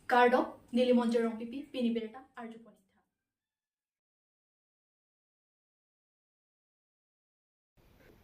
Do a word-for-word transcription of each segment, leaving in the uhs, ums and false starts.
Kardom, neli Monjir Rongpipi, pini birta arjupon-ik tha.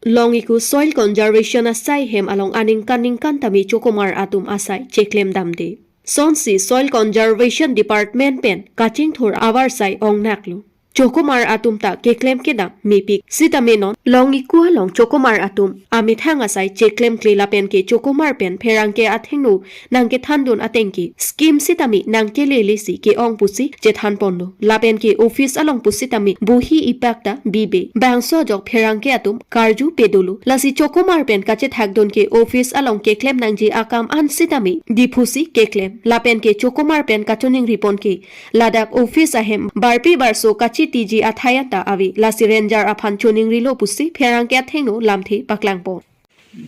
Long-iku Soil Conservation asai hem along aningkan ningkan tame chokomar atum asai cheklem damde. Sonsi Soil Conservation Department pen kachingthur avarsai ongnaklo. Chokomar atum ta keklem kedam mepik sitame non Long-iku along chokomar atum amethang asai cheklemkle lapen ke chokomar pen pherangke athengno nangkethandun ateng ke scheme sitame nangkelele si ke-ong pusi chethanponlo. Lapen ke office along pusitame bohi ipak ta bibe. Bangso ajok pherangke atum karju pedolo. Lasi chokomar pen kachethakdun ke office along keklem nangji akam an sitame Diphu si keklem. Lapen ke chokomar pen kachoningripon ke ladak office ahem barpi barso kachitiji athai anta ave. Lasi ranger aphan choningrilo pusi pherangke athengno lamthe paklangpon.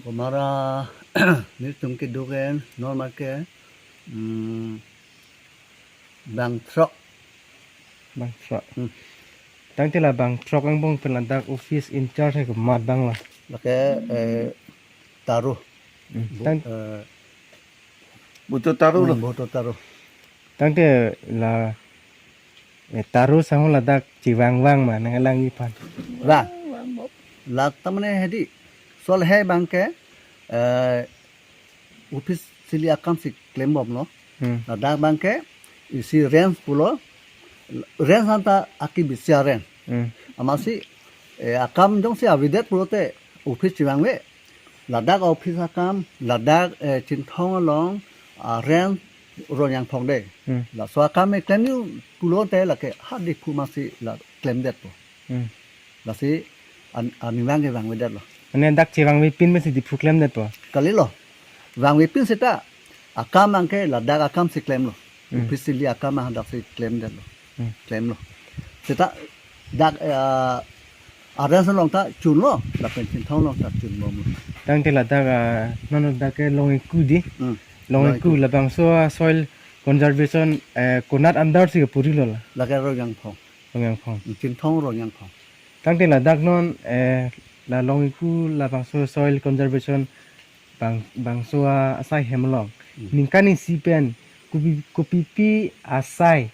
Komara nelitum keduk en normal ke, hmm, bang throk. Bang throk. Hmm. Tangte la bang throk angbong pen ladak office in charge hai komat bang la? Lake, eh, Taro. Hmm. Bu-, Tang- eh, Buto Taro lo. Hmm, Buto Taro. Tangte la, eh, Taro sahong ladak chevangvang ma nangkelang-iphan? Vang. Vang, vang, vang. La tamane hedi. Sol he bang ke, eh, office sili akam si klembomlo. Hmm. Ladak bang ke isi range pulo. Range anta aki bisi a-range. Hmm. Amatsi, eh, akam jongsi avedet pulote office chevangve. Ladak office akam, ladak, eh, Chinthong along, ah, range Rongangphong de. Hmm. Laso akam e klemji pulote lake ha Diphu amatsi la klemdetpo. Hmm. Lasi an-, aninglang ke vangvedetlo. Mane dak chevangvepin mesi Diphu klemdetpo? Kalilo. Vangvepin seta akam bang ke ladak akam si klemlo. Hmm. Office sili akam bang dak si klemdetlo. Hmm. Klemlo. Seta dak, eh, a-range along ta chunlo, lapen Chinthong along ta chunbomlo. Tangte ladak, ah, non dak ke Long-iku di. Hmm. Long-iku. Long-iku labangso, ah, soil conservation, eh, konat under si kapurilo la? Lake Rongangphong. Rongangphong. Chinthong Rongangphong. Tangte ladak non, eh, la Long-iku labangso soil conservation bang, bangso, ah, asai hem along. Hmm. Ningkan isi pen kopi, kopipi asai,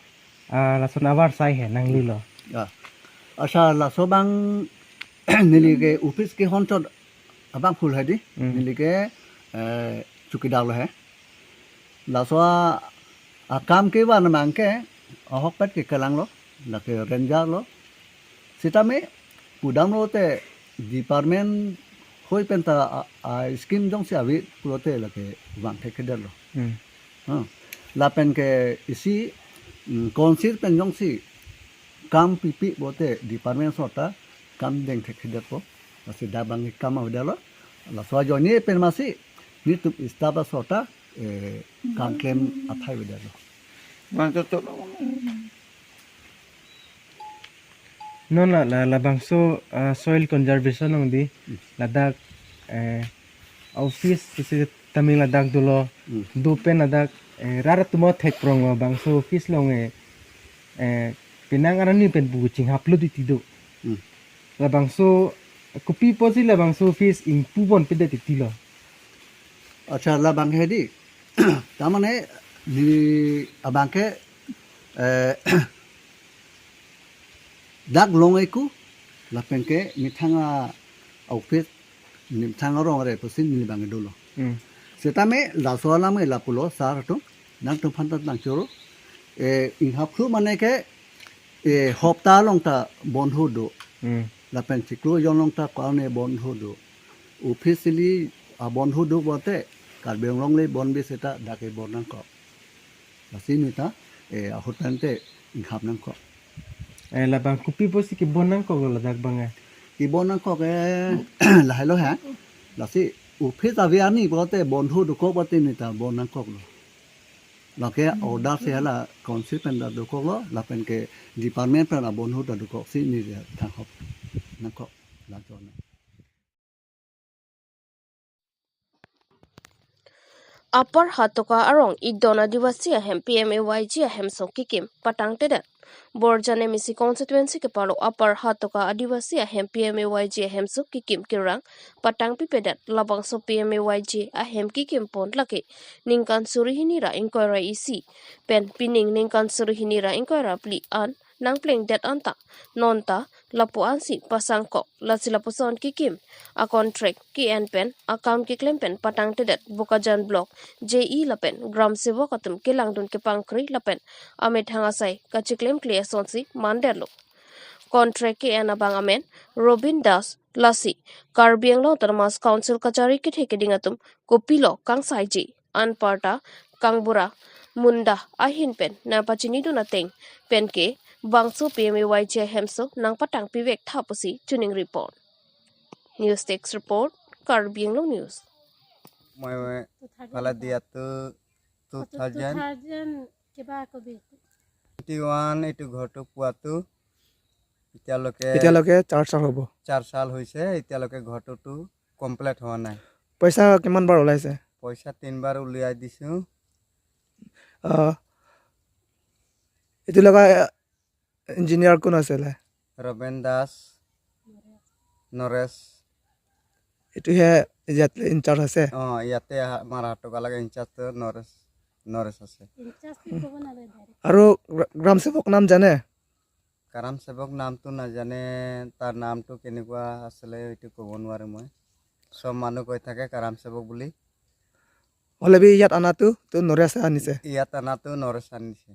ah, lason avarsai he nanglelo? Ya. Asa laso bang neli ke office kehonchot abang phul hedi. Hmm. Neli ke, eh, chowkidar lo he. Laso a-, akam kevan bang ke ahokpet ke kelanglo, lake ranger lo. Sitame pudamlote department hoi penta a, a-scheme jongsi ave pulote lake vangthekthedetlo. Hmm. Ha. Lapen ke isi, mm, council pen jongsi kam pipi pulote department asor ta kam dengthekthedetpo. Lasi dak bang ke kam avedetlo. Laso ajoine pen amatsi nelitum staff asor ta, eh, kam klem athai avedetlo. Bang toto. Non la, la, labangso, ah, soil conservation along di, hmm, ladak, eh, office sitame ladak dolo, hmm, do pen ladak, eh, rat atum thekprong labangso office along, eh, eh, penang arni pen pu chinghaplo titi do. Hmm. Labangso kopi apotsi labangso office ingpubom pedet titi lo? Acha, labang hedi. Tamane neli abang ke, eh, dak Long-iku lapen ke methang a-office, methang arong are pusi neli bang dolo. Hmm. Sitame laso alam ke lapulo sar atum, nangtumphan ta nangchoro. Eh, inghaplo mane ke, eh, hopta along ta bondho do. Hmm. Lapen chiklo jon along ta ko-an bondho do. Office sili abondho do pulote Karbi Anglong le bon bi seta dak ke bon nangkok. Lasi neta, eh, ahut tangte inghap nangkok. Eh, labang kopi apotsi kebon nangkoklo ladak bang, eh? Kebon nangkok, eh, lahelo he. Lasi office ave arni pulote bondho dokok pulote neta bon nangkoklo. Lake order si hala council pen ta dokoklo, lapen ke department pen abondho ta dokoksi neli thanghop nangkok, lachon. Upper Hatoka arong Igdon Adivasi ahem P M A Y G ahem song kikim patangtedet. Borjan M A C constituency kepalo Upper Hatoka Adivasi ahem P M A Y G ahemso kekim kerang patangpipedet, labangso P M A Y G ahem kekim pon lake ningkan suri hini ra ingkoi ra isi pen pining ningkan suri hini ra ingkoi ra phli an nangplengdet anta nonta lapu ansi pasangkok, lasi lapuson kekim a contract ke-en pen akam keklem pen patangtedet Bokajan Block J E lapen gram sevok atum kelangdun kepangkri lapen amethang asai kachiklemkle asonsi mandetlo. Contract ke-en abang amen Robin Das, lasi Karbi Anglong Autonomous Council kachari kethe keding atum kopilo kangsaiji, anparta kangbura munda ahin pen nangpachinidun ateng penke bangso P M A Y G ahemso nangpatangpivek tha pusi choningri pon. News Desk Report, Karbi Anglong News. মই ফালে দিয়াতো two thousand two thousand কিবা কবি twenty one এইটো ঘৰটো পোৱাতো এতিয়ালৈকে এতিয়ালৈকে চাৰ চাল হ'ব। চাৰ চাল হৈছে, এতিয়ালৈকে ঘৰটোতো কমপ্লিট হোৱা নাই। পইচা কিমান বাৰ ওলাইছে? পইচা তিনিবাৰ উলিয়াই দিছোঁ। আহ, এইটো লগা ইঞ্জিনিয়াৰ কোন আছিলে? ৰবেন দাস, নৰেশ। এইটোহে ইয়াত ইনচাৰ্জ আছে? অ, ইয়াতে আহা-, আমাৰ হাতোকালাগা ইনচাৰ্জটো নৰেশ, নৰেশ আছে। ইনচাৰ্জটো ক'ব নালাগে ডাইৰেক্ট। আৰু গ্ৰা-, গ্ৰাম সেৱক নাম জানে? কাৰাম সেৱক নামটো নাজানে, তাৰ নামটো কেনেকুৱা আছিলে এইটো ক'ব নোৱাৰো মই। চব মানুহ কৈ থাকে কাৰাম সেৱক বুলি। হ'লে বি ইয়াত অনাটো তো নৰেশে আনিছে? ইয়াত অনাটো নৰেশ আনিছে।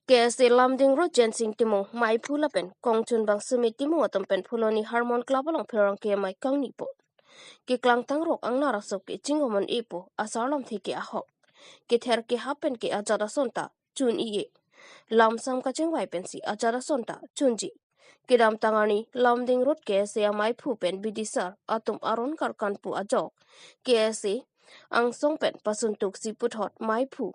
K S A Lumding Road Jensing Timung, Maiphu lapen kongchunbang Sumit Timung atum pen Phuloni Harmon Club along pherangke amei kangni pon. Keklangtang rok angnar asok ke chingomon epo asar lamthe ke ahok. Kether kehap pen ke ajat ason ta chun-i-e. Lamsam kachingvai pensi ajat ason ta chunji. Kedamtang arni Lumding Road K S A amaiphu pen bidisar atum aron karkan pu ajok K S A angsong pen pasuntuksi puthot maiphu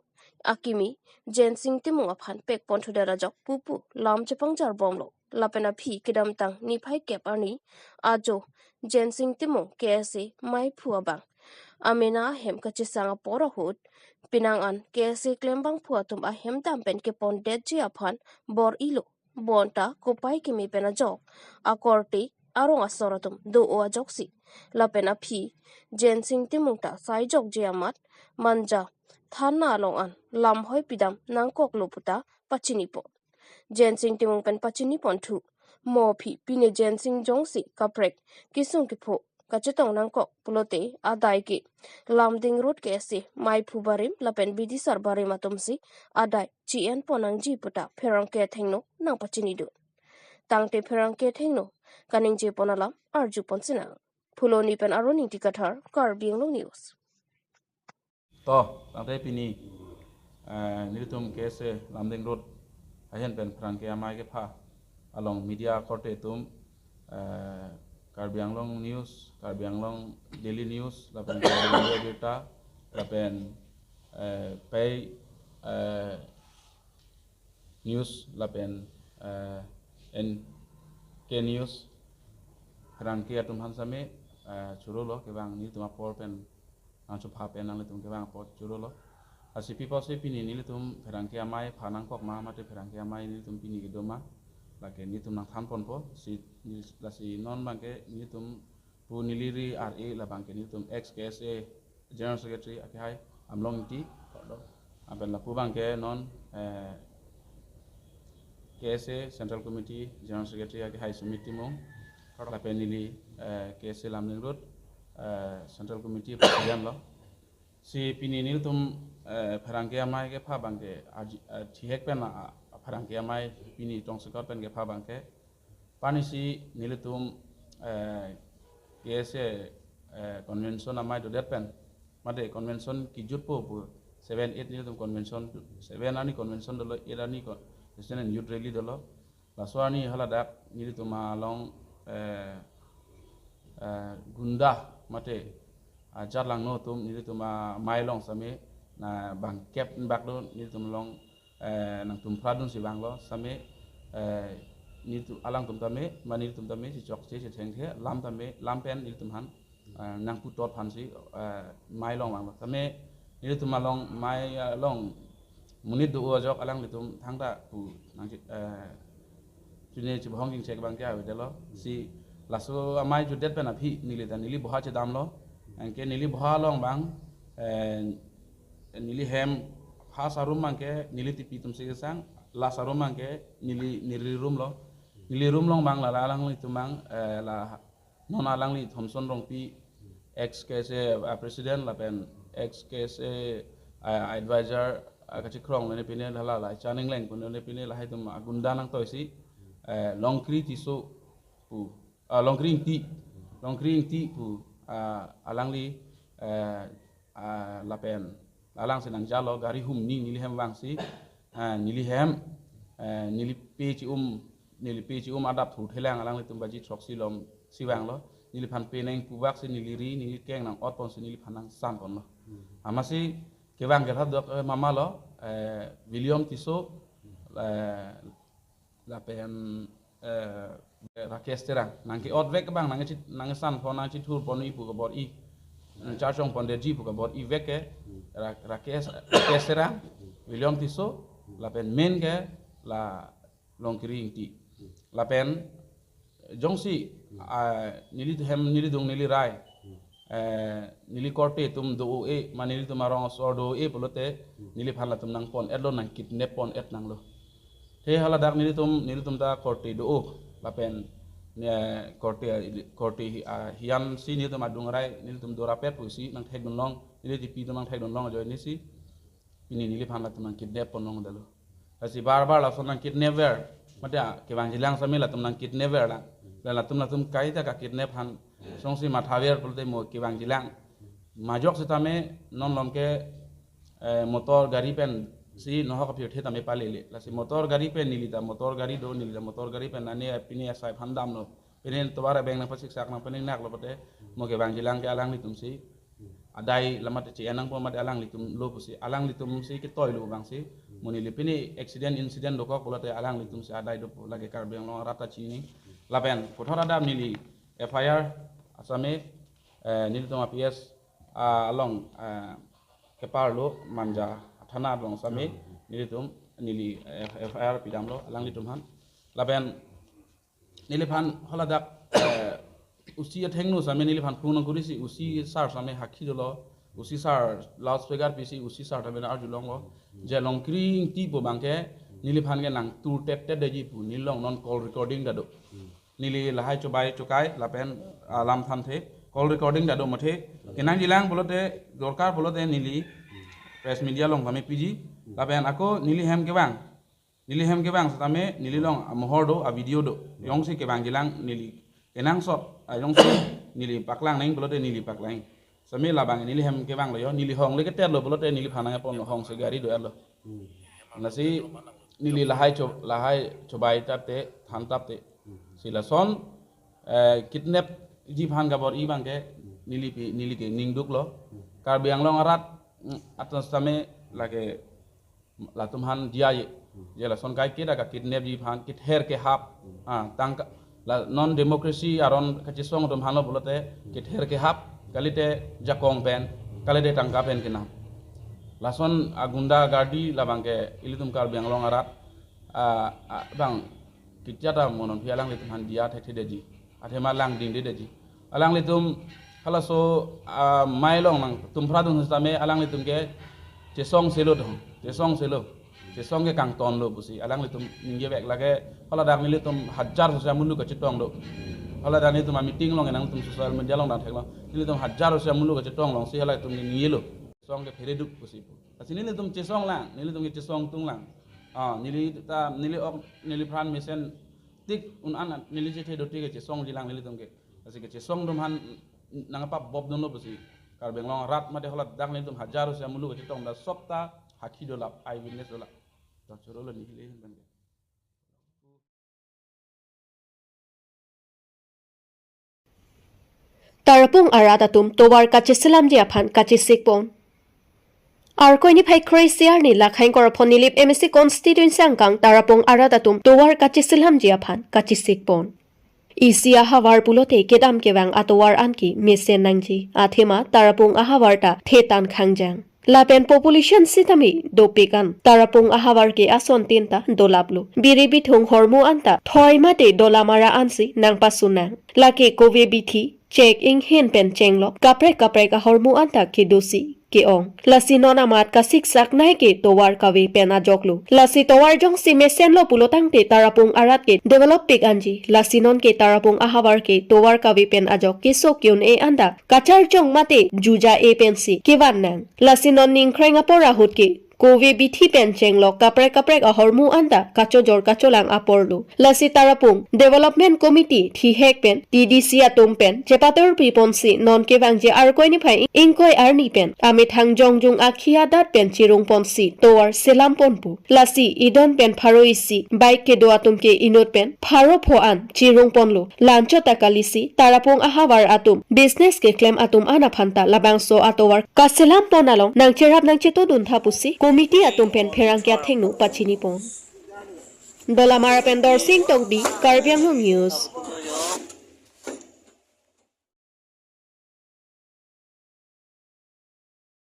akimi Jensing Timung aphan pekpon thudet ajok pupu lam chepangjar bomlo. Lapen aphi kedamtang niphai kep arni ajo Jensing Timung K S A maiphu abang amena ahem kachesang apor ahut penang an K S A klembangphu atum ahem dam pen kepondetji aphan bor-ilo. Bonta kopai keme pen ajok akorte arong asor atum do-o ajoksi. Lapen aphi Jensing Timung ta saijokji amat Manja thana along an lamhoi pidam nangkoklo puta pachini pon. Jensing Timung pen pachini ponthu, mo aphi pine Jensing jongsi kaprek kesung kepho kachetong nangkok pulote adai ke Lumding Road K S A maiphu barim lapen bidisar barim atumsi adai chi-en pon nangji puta pherangke athengno nangpachinidun. Tangte pherangke athengno kaningje pon alam arju pon sinang. Phuloni pen Arun Ingti Kathar, Karbi Anglong News. To, tangte pini, eh, nelitum K S A Lumding Road ahin pen pherangke amei kepha along media korte atum, eh, Karbi Anglong News, Karbi Anglong Daily News, lapen Karbi Anglong Birta, lapen, eh, Pei, eh, News, lapen, eh, N K News, pherangke atum aphan same, eh, chorolo kevang nelitum apor pen nangchopha pen nanglitum kevang apor chorolo. Lasi pi apotsi pini nelitum pherangke amei pha nangkok ma mate pherangke amei nelitum pini kedo ma, lake nelitum nangthan ponpo, si, lasi non abangke nelitum pu neli ri R A labangke nelitum ex K S A General Secretary akehai Amlong Ingti, lapen lapu abangke non, eh, K S A Central Committee General Secretary akehai Sumit Timung, lapen neli, eh, K S A Lumding Road, eh, Central Committee President lo. Si pini nelitum, eh, pherangke amei kepha abangke, aji-, eh, thihek pen, ah, pherangke amei pini tongsekot pen kepha abangke, panisi nelitum, eh, K S A, eh, convention amei dodet pen, mate convention kejutpo pu seven eight nelitum convention, seven arni convention dolo, eight arni con-, Student and Youth Rally dolo. Laso arni haladak nelitum along, eh, eh, gunda mate, ah, ajat langno atum nelitum amei along same na bangkep bak do nelitum along, eh, nangtum phradun si vanglo same, eh, nelitum alangtum tame, ma nelitum tame, si chokche, si thengthe, lam tame, lam pen nelitum aphan eh, nangputot aphansi, eh, amei along vanglo. Tame nelitum along amei along monit do ajok alanglitum thangta pu nangchi, eh, chini chibohong jingchek abangke avedetlo. Si laso amei jutdet pen aphi neli ta neli boha chedamlo. Anke neli boha along abang, eh, neli hem first arum abangke neli tipi atumsi kesang, last arum abangke neli neli room lo. Neli room along abang la la alanglitum abang, eh, la non alangli Thomson Rongpi, ex K S A, uh, president lapen ex K S A, uh, advisor, uh, kachikrong lone pine la la la Chaning Leng pune lone pine lahai atum agunda nangtoisi, eh, Longkri Tisso pu, ah, Longkri Ingti, Longkri Ingti pu, ah, alangli, eh, ah, lapen alangsi nangjalo gari humni neli hem vangsi, ah, neli hem, eh, neli pe chi-um, neli pe chi-um adap thu thelang alanglitum baji throksi lom si vanglo. Neliphan penang puvaksi neli ri, neli keng nang-ot ponsi neliphan nangsan ponlo. Amatsi kevang kerhap dok, eh, mama lo, eh, William Tisso, eh, lapen, eh, Rakesh Terang. Nangke-otvek abang nangchi, nangsan pon nangchithur pon-i pu kabor-i. Nangcharchong pondetji pu kabor-i vek ke Ra-, Rakesh, Rakesh Terang, William Tisso, lapen main ke la Longkri Ingti. Lapen jongsi, ah, neli hem neli dung neli rai, eh, neli korte atum do-o-e, ma nelitum arong asor do-o-e pulote, neliphan latum nangpon-etlo, nangkidnap pon-et nanglo. Te haladak nelitum, nelitum ta korte do-o, lapen, eh, korte, korte hi-, ah, hian si nelitum adung rai, nelitum dorapet pusi nangthekdunlong, neli tipi atum nangthekdunlong ajoine si pini neliphan latum nangkidnap ponlongdetlo. Lasi bar bar lason nangkidnapver, mate, ah, kevangjilang sami latum nangkidnapver lang. La latum latum kaita kakidnap aphan jongsi mathaver pulote mo kevangjilang. Majok setame non lom ke, eh, motor gari pensi nohok aphi tame palele. Lasi motor gari pen neli ta motor gari do, neli ta motor gari pen nane pini asai aphan damlo. Pini tovar abeng nangpasiksak nangpaningnaklo pulote mo kevangjilang ke alanglitumsi adai lamate chi-en nangpo mate alanglitumlo pusi, alanglitumsi ketoilo abangsi. Mo neli pini accident incident dokok pulote alanglitumsi adai dopo, lake Karbi Anglong arat ta chini. Lapen puthot adap neli F I R asame, eh, nelitum a P S, ah, along, eh, keparlo Manja thana along same nelitum neli, eh, F I R pidamlo alanglitum aphan. Lapen neliphan haladak, eh, O C athengno same neliphan phone nangkorisi O C sir same hakhi dolo, O C sir loudspeaker pisi O C sir tame arjulonglo je Longkri Ingti pu abangke neliphan ke nangtur tettetdeji pu, neli along non call recording ta do. Neli lahai chobai chokai lapen alam thanthe, call recording ta do mate, kenangjilang pulote, dorkar pulote neli press media along tame piji, lapen ako neli hem kevang. Neli hem kevang setame neli along amohor do, a video do. Jongsi kevangjilang neli kenangsot, ah, jongsi neli paklang nang pulote neli paklang. Sami labang neli hem kevanglo jo, neli hong le keterlo pulote neliphan nangponlo, hong se gari do-etlo. Lasi neli lahai cho-, lahai chobai tapte, than tapte. Si lason, eh, kidnapji aphan kabor-i abangke neli pi, neli ke ningduklo. Karbi Anglong arat, mm, atas tame lake latum aphan diya ye. Je lason kaiketa kakidnapji aphan, kither kehap. Ah, tangka, la non democracy aron kachesong atum aphanlo pulote, kither kehap, kalite jakong pen, kalite tangka pen kenam. Lason agunda gardi labangke ilitum Karbi Anglong arat, ah, ah, abang, kichata monon phi alanglitum aphan diya thekthedetji. Athema langdingdedetji. Alanglitum halaso, ah, amei along nangtum phradun setame alanglitum ke chesong selo dong, chesong selo. Chesong ke kangtonlo pusi alanglitum ningjevek lake haladak nelitum hajar sosya mulu kachetong do. Haladak nelitum a meeting along nangtum social media along dang theklo. Nelitum hajar sosya mulu kachetong alongsi halatum ningjelo. Chesong ke phereduk pusi pu. Lasi nelitum chesong lang, nelitum ke chesong tunglang. Ah, neli ta, neli ok, neli pran mesen tik un-an neli chethe do tik kechesongjilang nelitum ke. Lasi kechesong atum aphan nangpabobdunlo pusi. Karbi Anglong arat mate haladak nelitum hajar sosya mulu kachetong ta sopta hakhi dolap, eyewitness dolap. Ta chorolo neli le hen ban ke. Tarapung arat atum tovar kacheselamji aphan kachesik pon. Arkoi niphai kre-isi arni Lakha ingkoi ra phongo Nilip M A C constituency angkang Tarapung arat atum tovar kacheselamji aphan kachesik pon. Isi ahavar pulote kedam kevang atovar anke mesen nangji. Athema Tarapung ahavar ta thetan khangjang. Lapen population sitame dopik an Tarapung ahavar ke asontin ta dolaplo. Biri bithung ahormu anta thoi mate dolamara ansi nangpasunang. Lake kove bithi, chek inghin pen chenglok kaprek kaprek ahormu anta kedosi ke-ong. Lasi non amat kasiksak nai ke tovar kave pen ajoklo. Lasi tovar jongsi mesenlo pulotangte Tarapung arat ke develop pik anji. Lasi non ke Tarapung ahavar ke tovar kave pen ajok keso ke-un-e anta kacharjong mate juja-e pensi kevan nang. Lasi non ningkreng apor ahut ke kove bithi pen chenglok kaprek kaprek ahormu anta kachojor kacholang aporlo. Lasi Tarapung Development Committee thihek pen T D C atum pen chepatur piponsi non kevangji Arkoi niphai ingkoi arni pen amethang jongjung akhi adat pen chirungponsi tovar selamponpo. Lasi idon pen pharo isi bike kedo atum ke inut pen pharo pho an chirungponlo. Lanchot ta kalisi Tarapung ahavar atum business keklem atum an aphanta labangso atovar kaselampon along nangcherap nangchetodun tha pusi committee atum pen pherangke athengno pachinipon. Dolamara pen Dorsing Tokbi, Karbi Anglong News.